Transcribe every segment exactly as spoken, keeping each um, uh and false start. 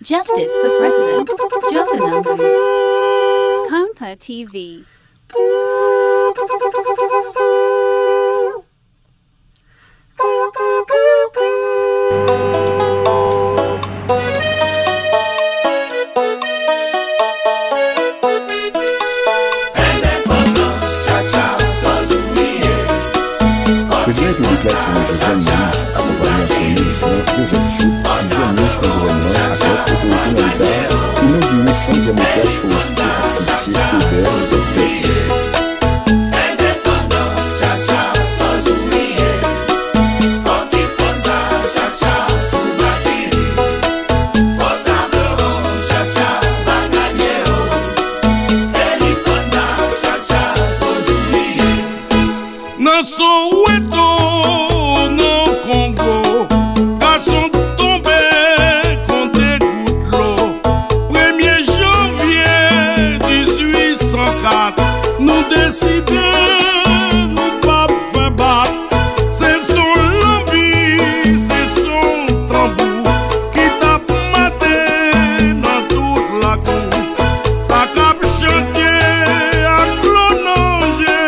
Justice for President Jovenel Moïse. Konpa T V. Prezidan Repiblik la, Senatè Jovenel Moïse, akonpanye ak Premye Minis lan, Joseph Jouthe, plizyè minis nan gouvènman an ak lòt otorite nan Leta a, inogire sant Janmoplas Forestye ak Fritye Obè nan Pòdpè. Nan Soweto, nan Kongo, gason tonbe konte gout dlo. Premye janvye dizuit san kat, nou deside nou p ap fè bak. Se son lanbi, se son tanbou ki t ap mate nan tout lakou. Sa k ap chante ak dlo nan je,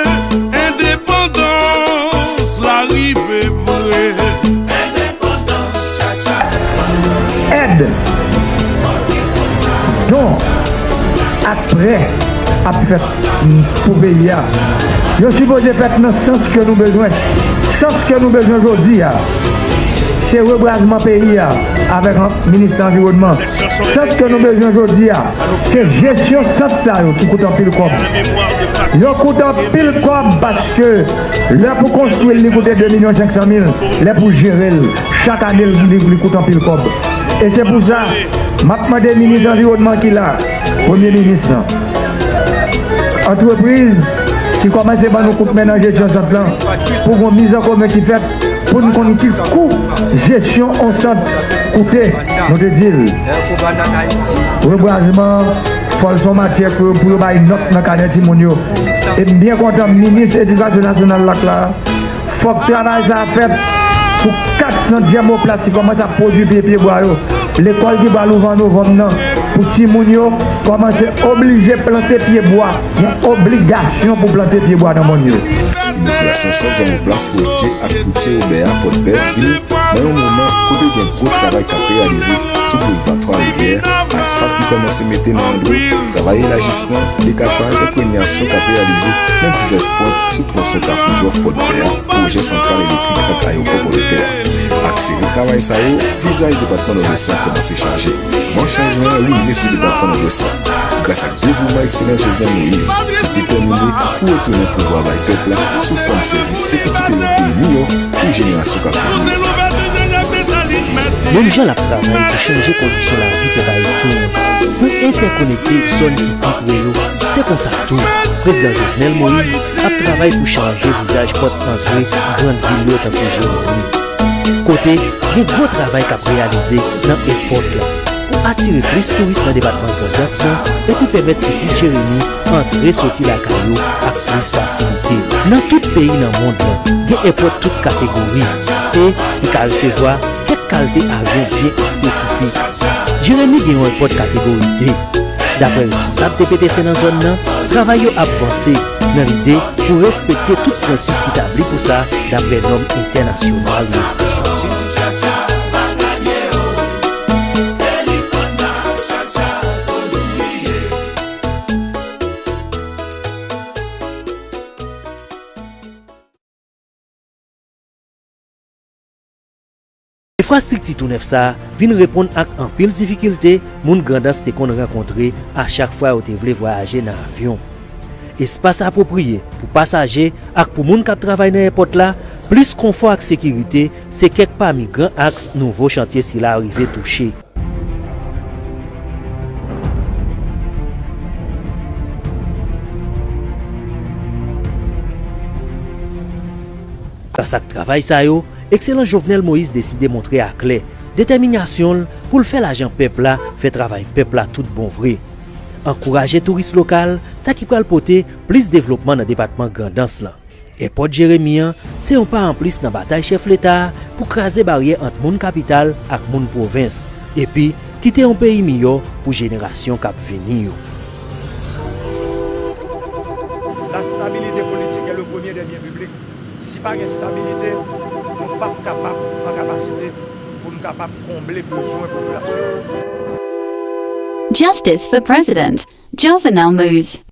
endepandans la rive vre. Èd don ak prè ap fèt pou peyi a. Yo sipoze fèt nan sans ke nou bezwen. Sans ke nou bezwen jodi a, se rebwazman peyi a avèk an-, minis anviwònman. Sans ke nou bezwen jodi a, se jesyon sant sa yo ki koute anpil kòb. Yo koute anpil kòb paske lè pou konstwi l, li koute de milyon senk san mil. Lè pou jere l, chak ane, li, li koute anpil kòb. E se pou sa, m ap mande minis anviwònman ki la, premye minis lan, antrepriz ki kòmanse ban nou kout men nan jesyon sant lan, pou gon mizankomen ki fèt, pou n konn ki kou jesyon on sant koute, nou te di l. Rebwazman, fò l se on matyè pou yo, pou yo bay nòt nan kanè timoun yo. E m byen kontan minis edikasyon nasyonal la k la. Fòk travay sa a fèt pou kat sant Janmoplas ki kòmanse ap pwodui pye, pyebwa yo. Lekòl ki pral ouvè an novanm nan, pou timoun yo kòmanse oblije plante pyebwa. Gen obligasyon pou plante pyebwa nan mòn yo. Inoginasyon sant Janmoplas Forestye ak Fritye Obè a Pòdpè vini nan yon moman kote gen gwo travay k ap reyalize sou boulva Twa Rivyè, asfalt ki kòmanse mete nan andro, travay elajisman, dekapaj, enprenyasyon k ap reyalize nan divès pwent sou tronson Kafou Jòf Pòdpè a, pwojè santral elektrik ak ayewopò Pòdpè a. Ak seri travay sa yo, vizaj depatman Nòdwès la kòmanse chanje. Van chanjman an rive sou depatman Nòdwès la, gras ak devouman Ekselans Jovenel Moïse, ki detèmine pou retounen pouvwa bay pèp la sou fòm sèvis epi kite yon peyi miyò pou jenerasyon k ap vini yo. Menm jan l ap travay pou chanje kondisyon lavi pèp ayisyen an, pou entèkonekte zòn ki pi pre yo, se konsa tou, Prezidan Jovenel Moïse ap travay pou chanje vizaj pòt antre grann vil yo tankou Jeremi. Kote gen gwo travay k ap reyalize nan èpòt la pou atire plis touris nan depatman Grandans lan epi pèmèt pitit Jeremi antre soti lakay yo ak plis fasilite. Nan tout peyi nan mond lan, gen èpòt tout kategori e li ka resevwa kèk kalite avyon byen espesifik. Jeremi gen yon èpòt kategori de. Daprè responsab T P T C nan zòn nan, travay yo ap vanse nan lide pou respekte tout prensip ki tabli pou sa daprè nòm entènasyonal yo. Enfrastrikti tou nèf sa a vin reponn ak anpil difikilte moun Grandans te konn rankontre a chak fwa yo te vle vwayaje nan avyon. Espas apwopriye pou pasaje ak pou moun k ap travay nan èpòt la, plis konfò ak sekirite, se kèk pami gran aks nouvo chantye sila rive touche. Gras ak travay sa yo, Ekselans Jovenel Moïse deside montre aklè detèminasyon l pou l fè lajan pèp la fè travay pèp la tout bon vre. Ankouraje touris lokal, sa ki pral pote plis devlopman nan depatman Grandans lan. Èpòt Jeremi an se yon pa anplis nan batay chèf Leta a pou kraze baryè ant moun kapital ak moun pwovens, epi Kite yon peyi miyò pou jenerasyon k ap vini yo. La stabilité politique est le premier des biens publics. Si pa gen stabilité, nou p ap kapab an kapasite pou n kapab konble bezwen popilasyon an. Justice for President Jovenel Moïse.